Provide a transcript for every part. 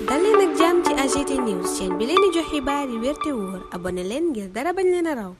dal leen ak jàmm ci AGT News chaîne bi leen di jox xibaar yi wér te wóor abonné leen ngir dara bañ leen a raw.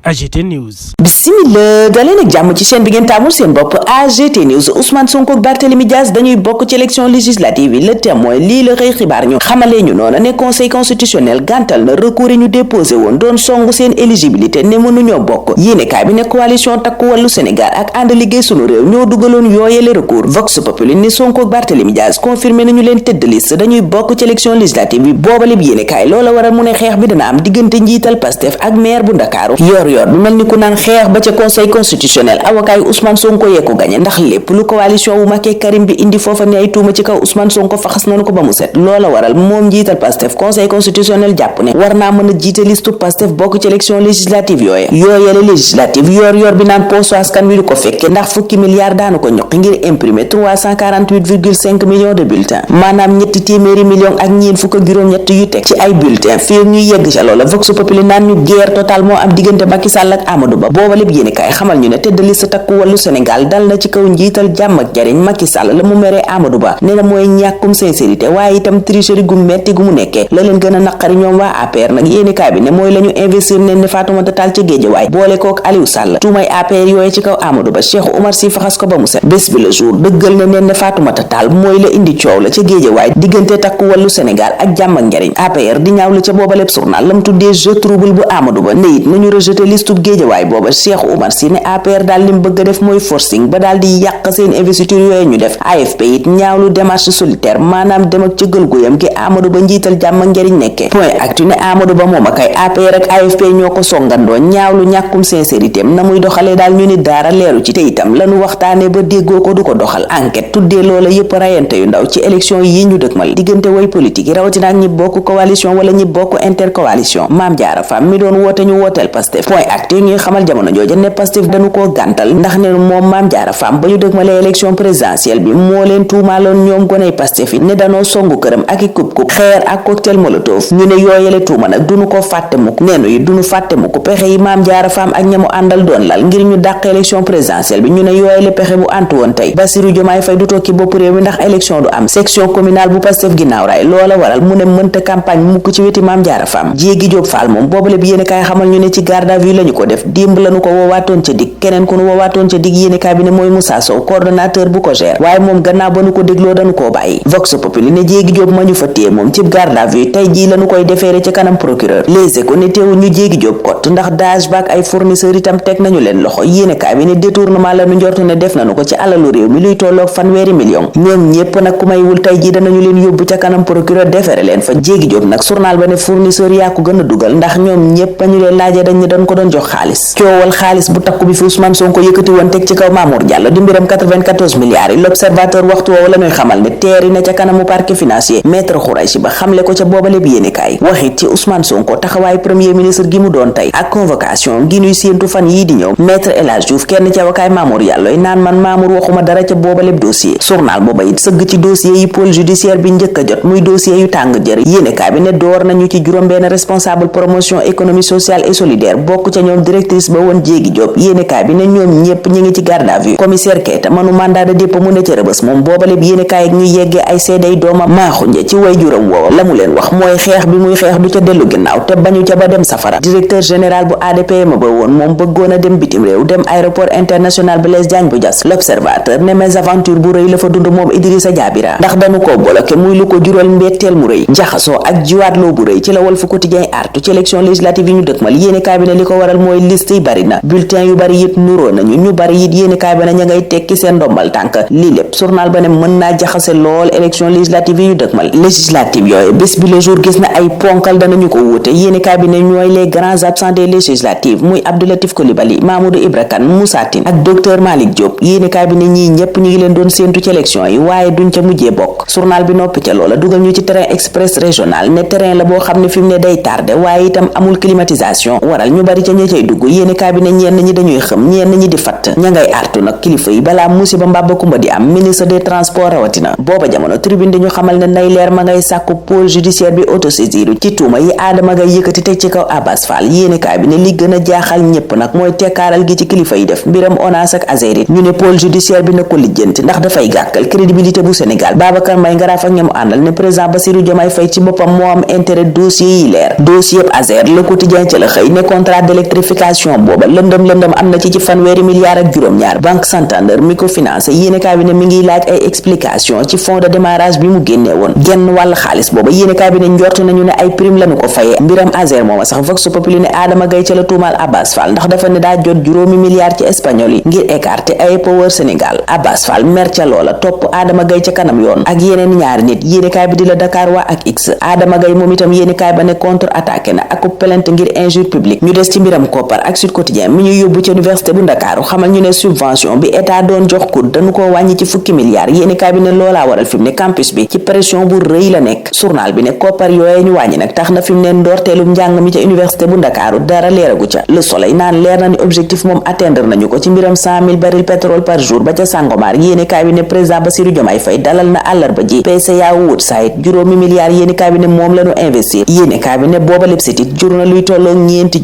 AGT News. Bismillah daleen ak jàmm ci chaîne bi ngeen taamul seen bopp AGT News. Ousmane Sonko ak Barthélémy Dias dañuy bokk ci élection législative yi. Le Témoin lii la xëy xibaar ñu xamalee ñu noonu ne conseil constitutionnel gàntal na recours yi ñu déposé woon doon songu seen éligibilité ne mënuñoo bokk. yéenekaay bi ne coalition Takku Wallu Sénégal ak ànd liggéey sunu réew ñoo dugaloon yooyele recours. Vox Populi ne Sonko ak Barthélémy Dias confirmé nañu leen tête de liste dañuy bokk ci élection législative yi. boobaleb yéenekaay loola waral mu ne xeex bi dana am diggante njiital Pastef ak maire bu Ndakaaru yor bi mel ni ku naan xeex ba ca conseil constitutionnel avocat yi Ousmane Sonko yee ko gañe ndax lépp lu coalition wu Macky Karim bi indi foofa ne ay tuuma ci kaw Ousmane Sonko faxas nañu ko ba mu set. loola waral moom njiital Pastef conseil constitutionnel jàpp ne war naa mën a jiite liste Pastef bokk ci élection législative yooyele législative yor bi naan poosu askan wi du ko fekke ndax fukki milliards daanu ko ñoqi ngir imprimer 348,5 millions de bulletins maanaam ñetti téeméeri millions ak ñeen fukk ak juróom-ñett yu teg ci ay bulletins fii ñuy yegg ca loola Vox Populi naan ñu guerre totale moo am diggante Macky Sall ak Amadou Ba booba lépp yéenekaay xamal ñu ne tête de liste Takku Wallu Sénégal dal na ci kaw njiital jàmm ak jariñ Macky Sall la mu meree Amadou Ba nee na mooy ñàkkum sincérité waaye itam tricherie gu metti gu mu nekkee la leen gën a naqari ñoom waa APR nag yéenekaay bi ne mooy la ñu investir nen ne Fatoumata Tall ca Géejawaay boole kook Aliou Sall tuumay APR yooye ci kaw Amadou Ba Cheikh Oumar Sy faxas ko ba mu set bés bi le jour dëggal na nen ne Fatoumata Tall mooy la indi coow la ca Géejawaay diggante Takku Wallu Sénégal ak jàmm ak njariñ APR di ñaaw la ca booba lépp journal lam tuddee jeu trouble bu Amadou Ba ne it nañu rejeté liste Géejawaay booba Cheikh Oumar Sy ne APR daal li mu bëgg a def mooy forcing ba daal di yàq seen investiture yooyu ñu def AFP it ñaawlu démarche solitaire maanaam dem ak cëggal guyam gi Amadou Ba njiital jàmm ak njariñ nekkee point actu ne Amadou Ba moom akay APR ak AFP ñoo ko songandoo ñaawlu ñàkkum sincérité am na muy doxalee daal ñu ni daara leeru ci te itam lanu waxtaane ba déggoo ko du ko doxal enquête tuddee loola yépp rayante yu ndaw ci élection yi ñu dëkmal diggante way politique yi rawatina ak ñi bokk coalition wala ñi bokk intercoalition Mame Diarra Fam mi doon woote ñu wooteel Pastef point actu ñuy xamal jamono jooja ne Pastef dañu koo gàntal ndax ne moom Mame Diarra Fam ba ñu dëgmalee élection présidentielle bi moo leen tuumaaloon ñoom goney Pastef yi ne danoo songu këram ak i kub xeer ak cocktail molotov ñu ne yooyele tuuma nag duñu ko fàtte mukk neenu yi duñu fàtte mukk pexe yi Mame Diarra Fam ak ñamu àndal doon lal ngir ñu dàq élection présidentielle bi ñu ne yooyele pexe bu antu woon tey Bassirou Diomaye Faye du tokki bopp réew mi ndax élection du am section communale bu Pastef ginnaaw raay loola waral mu ne mënta campagne mukk ci weti Mame Diarra Fam Jéegi Jóob Faal moom boobale bi yéene kaay xamal ñu ne ci garde à vue lañu ko def démb lañu ko woowaatoon ca dig keneen ku nu woowaatoon ca dig yéene kaay bi ne mooy Moussa Sow coordonnateur bu ko gère waaye moom gannaaw ba nu ko dégloo dañu koo bàyyi Vox Populi ne Jéegi Jóob ma ñu fa téye moom ci garde à vue tey jii lañu koy defeere ca kanam procureur Les Échos ne teewul ñu Jéegi Jóob kot ndax dage baak ay fournisseur itam teg nañu leen loxo yéene kaay bi ne détournement lañu njortu ne def nañu ko ci alalu réew mi luy tolloog fanweeri million ñoom ñépp nag ku maywul tey jii danañu leen yóbbu ca kanam procureur defeere leen fa Jéegi Jóob nag journal ba ne fournisseur yaa ko gën a dugal ndax ñoom ñépp ñu leen laajee dañ ne dañ ko doon jox xaalis coowal xaalis bu takku bi fi Ousmane Sonko yëkkati woon teg ci kaw Mamour Diallo di mbiram 94 milliards yi l'observateur waxtu woowu la ñuy xamal ne teeri na ca kanamu parquet financier maître Khouraychi Ba xamle ko ca boobale bi yéenekaay waxit ci Ousmane Sonko taxawaay premier ministre gi mu doon tey ak convocation gi ñuy séentu fan yii di ñëw maître El Hadji Diouf kenn ci avocat Mamour Diallo yi naan man Mamour waxuma dara ca boobale dossier journal booba it sëgg ci dossier yi pôle judiciaire bi njëkk a jot muy dossier yu tàng jër yéenekaay bi ne door nañu ci juróom-benn responsable promotion économie sociale et solidaire bokk ca ñoom directrice ba woon Jéegi Jóob yéenekaay bi ne ñoom ñépp ñi ngi ci garde à vue commissaire Keita manu mandat de dépôt mu ne ca Rëbës moom boobale bi yéenekaay ak ñu yeggee ay seeday doomam maaxunje ci way juram woowa la mu leen wax mooy xeex bi muy xeex du ca dellu ginnaaw te bañu ca ba dem safara directeur général bu ADPM ba woon moom bëggoon a dem bitim réew dem aéroport international Blaise Diagne bu Diass l'observateur ne mésaventure bu rëy la fa dund moom Idrissa Diabira ndax dañu ko bloqué muy lu ko jural mbetteel mu rëy jaxasoo ak jiwaatloo bu rëy ci la Walf Quotidien artu ci élection législative yi ñu dëkmal yéenekaay bi ne li ko waral mooy liste yi bari na bulletin yu bari it nuroo nañu ñu bari it yéenekaay ba ne ña ngay tekki seen ndombal tànk lii lépp journal ba ne mën naa jaxase lool élection législative yi ñu dëkmal législative yooyu bés bi le jour gis na ay ponkal danañu ko wuute yéenekaay bi ne ñooy les grands absents des législatives muy Abdoulatif Coulibaly Mamadou Ibra Kane Moussa Tine ak docteur Malick Diop yéenekaay bi ne ñii ñépp ñu ngi leen doon séentu ci élection yi waaye duñ ca mujjee bokk journal bi noppi ca loola dugal ñu ci train express régional ne terrain la boo xam ne fi mu ne day tardé waaye itam amul climatisation waral ñu bari ca ña cay dugg yéenekaay bi ne ñenn ñi dañuy xam ñenn ñi di fatt ña ngay artu nag kilifa yi balaa musiba mbàbba kumba di am ministre des transports rawatina booba jamono tribune di ñu xamal ne Ndeye Leer ma ngay sàkku pôle judiciaire bi autosaisir ci tuuma yi Adama Gaye yëkkati teg ci kaw Abbas Fall yéenekaay bi ne li gën a jaaxal ñépp nag mooy tekkaaral gi ci kilifa yi def mbiram ONAS ak Azerit ñu ne pôle judiciaire bi na ko lijjanti ndax dafay gàkkal crédibilité bu Sénégal Babacar Mbaye Ngaraaf ak ñamu àndal ne président Bassirou Diomaye Faye ci boppam moo am intérêt dossier yi leer dossier yëpp Azer le quotidien ci la xëy ne contrat d'électrification booba lëndëm am na ci fanweeri milliards ak juróom-ñaar banque Santander mi ko financé yéenekaay bi ne mi ngi laaj ay explication ci fonds de démarrage bi mu génnee woon genn wàll xaalis booba yéenekaay bi ne njort nañu ne ay prime lañu ko fayee mbiram Azer mooma sax Vox Populi ne Adama Gaye ca la tuumaal Abbas Fall ndax dafa ne daa jot juróomi milliards ci espagnol yi ngir écarter ay Power Sénégal Abbas Fall mer ca loola topp Adama Gaye ca kanam yoon ak yeneen ñaari nit yéenekaay bi di la Dakar waa ak X Adama Gaye moom itam yéenekaay ba ne contre attaqué na ak plainte ngir injure publique ñu des ci mbiram koppar ak Sud Quotidien mi ñu yóbbu ci université bu Ndakaaru xamal ñu ne subvention bi état doon jox COUD dañu ko wàññi ci fukki milliards yéenekaay bi ne loolaa waral fi mu ne campus bi ci pression bu rëy la nekk journal bi ne koppar yooye ñu wàññi nag tax na fi mu ne ndoorteelum njàng mi ca université bu Ndakaaru dara leeragu ca Le Soleil naan leer na ni objectif moom atteindre nañu ko ci mbiram 100 000 barils pétrole par jour ba ca Sangomar yéenekaay bi ne président Bassirou Diomaye Faye dalal na àllarba ji PCA Woodside juróomi milliards yéenekaay bi ne moom lañu investir yéenekaay bi ne booba lépp sitit jur na luy tolloo ñeenti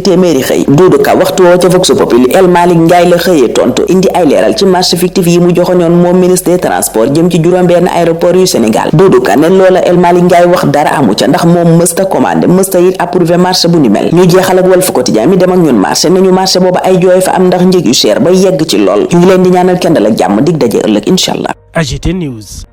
téeméeri xëy Doudou Ka waxtu woo ca Vox Populi El Malick Ndiaye la xëyee tontu indi ay leeral ci marché fictif yi mu joxoñoon moom ministre des transports jëm ci juróom-benn aéroport yu Sénégal Doudou Ka ne loola El Malick Ndiaye wax dara amu ca ndax moom mësta commandé mësta it approuvé marché bu ni mel ñu jeexal ak Walf Quotidien mi dem ak ñun marché nañu marché booba ay jooy fa am ndax njëg yu cher ba yegg ci lool ñu ngi leen di ñaanal kendal ak jàmm dig daje ëllëg incha allah. AGT News.